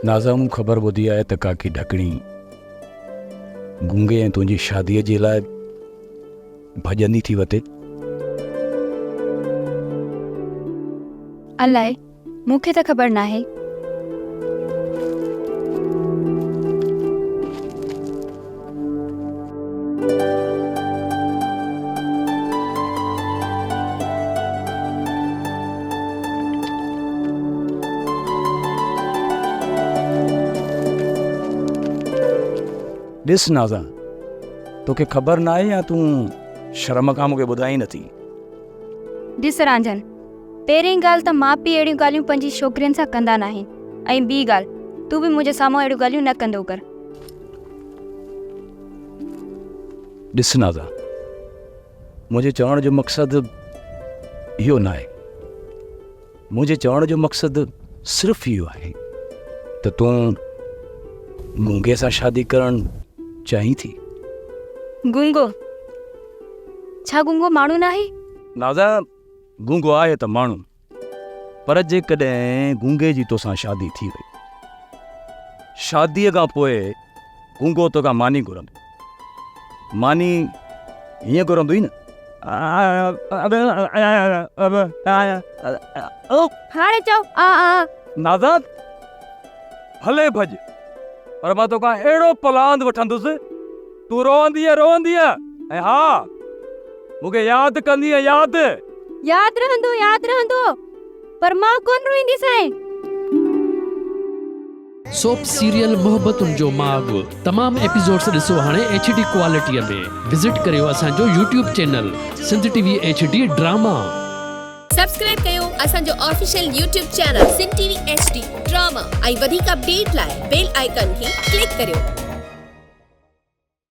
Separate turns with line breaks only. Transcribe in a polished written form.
نازا مون خبر ٻڌي آهي ته ڪاڪي ڍڪڻي گونگي ۽ تنهنجي شاديء جي لاء ڀڄندي ٿي وتي.
الائي، مون کي ته خبر ناهي.
ڏس نازان، توکي خبر ناهي يا تون شرم کان مون کي ٻڌائين نٿي؟
ڏس رانجهن، پهرين ڳالهه ته ماء پيء اهڙيون ڳالهيون پنهنجي ڇوڪرين سان ڪندا ناهن ۽ ٻي ڳالهه تون به منهنجي سامهون اهڙيون ڳالهيون نه ڪندو ڪر.
ڏس نازان، منهنجي چوڻ جو مقصد اهو ناهي. منهنجي چوڻ جو مقصد صرف اهو آهي ته تون گونگي سان شادي ڪرڻ چاهين ٿي؟
گونگو؟ ڇا گونگو ماڻهو ناهي؟
نازان، گونگو آهي ته ماڻهو، پر جيڪڏهن گونگي جي توسان شادي ٿي وئي، شاديء کان پوء گونگو توکان ماني گهرندو. ماني هيئن گهرندو ئي نه.
هاڻي چئو آ آ.
نازان، ڀلي ڀڄ، پر مان توکان اهڙو پلاند وٺندس، تون روئندينء روئندينء ۽ ها، مون کي ياد ڪندينء ياد.
ياد رهندو ياد رهندو، پر مان ڪونه روئينديسانء.
سوپ سيريل محبتن جو ماڳ تمام ايپيسوڊس ڏسو هاڻي ايڇ ڊي ڪوالٽي ۾ وزٽ ڪريو اسان جو YouTube channel Sindh T V H D drama.
Subscribe ڪيو اسان جو official YouTube channel Sindh T V H D drama ۽ وڌيڪ اپڊيٽ لاء بيل آئيڪان کي ڪلڪ ڪريو.